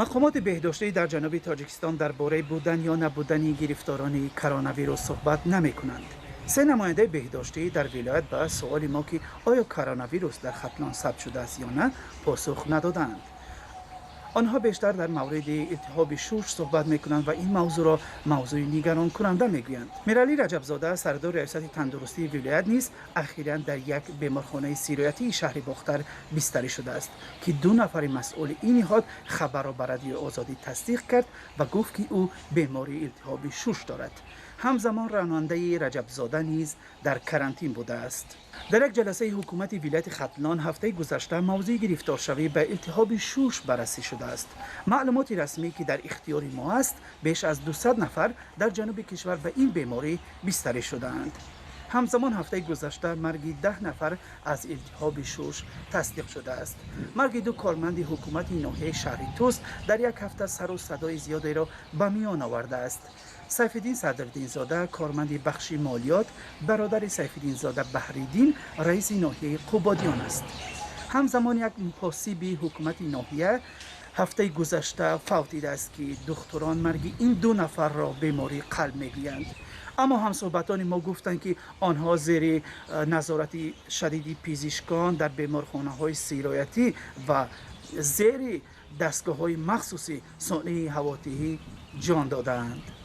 Мақомоти беҳдоштӣ дар ҷануби Тоҷикистон дар бораи будан ё набудани гирифторони коронавирус суҳбат намекунанд. Се намояндаи беҳдоштӣ дар вилоят ба суоли мо, ки оё коронавирус дар Хатлон сабт шудааст ё на, посух надоданд. Онҳо бештар дар мавриди илтиҳоби шуш суҳбат мекунанд ва ин мавзӯъро мавзӯи нигаронкунанда мегӯянд. Миралӣ Раҷабзода, сардори раёсати тандурустии вилоят, низ ахиран дар як беморхонаи сироятии шаҳри Бохтар бистарӣ шудааст, ки ду нафари масъули ин ниҳод хабарро ба Радиои Озодӣ тасдиқ кард ва гуфт, ки ӯ бемории илтиҳоби шуш дорад. Ҳамзамон ронандаи Раҷабзода низ дар карантин будааст. Дар як ҷаласаи ҳукумати вилояти Хатлон ҳафтаи гузашта мавзӯи гирифторшавӣ ба илтиҳоби шуш баррасӣ шудааст. Маълумоти расмӣ, ки дар ихтиёри мо аст, беш аз 200 нафар дар ҷануби кишвар ба ин беморӣ бистарӣ шудаанд. Ҳамзамон ҳафтаи гузашта марги 10 нафар аз илтиҳоби шуш тасдиқ шудааст. Марги ду корманди ҳукумати ноҳияи шаҳри Тӯс дар як ҳафта сару садои зиёдеро ба миён овардааст. Сайфиддин Садриддинзода, корманди бахши молиёт, бародари Сайфиддинзода Баҳриддин, раиси ноҳияи Қубодиён аст. Ҳамзамон як муҳосиби ҳукумати ноҳия ҳафтаи гузашта фавтидааст, ки духтурон марги ин ду нафарро бемории қалб мегӯянд. Аммо ҳамсӯҳбатони мо гуфтанд, ки онҳо зери назорати шадиди пизишкон дар беморхонаҳои сироятӣ ва зери дастгоҳҳои махсуси сонии ҳавотиҳӣ ҷон додаанд.